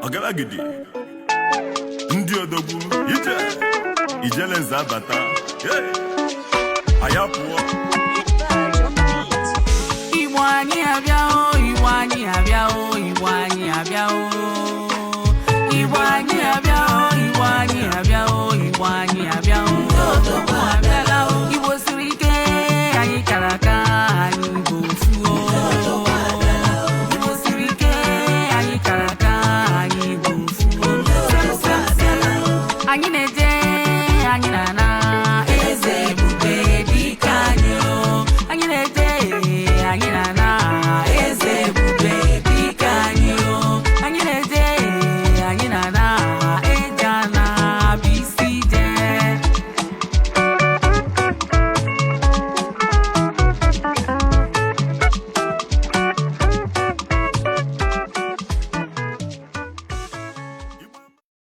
Ọgalagidi ndị odogwu ije ijele nze abata. Hey! Anyị apụọ. Igbo anyị abịa o, Igbo anyị abịa o, Igbo anyị abịa o. Igbo anyị abịa o, Igbo anyị abịa o, Igbo anyị.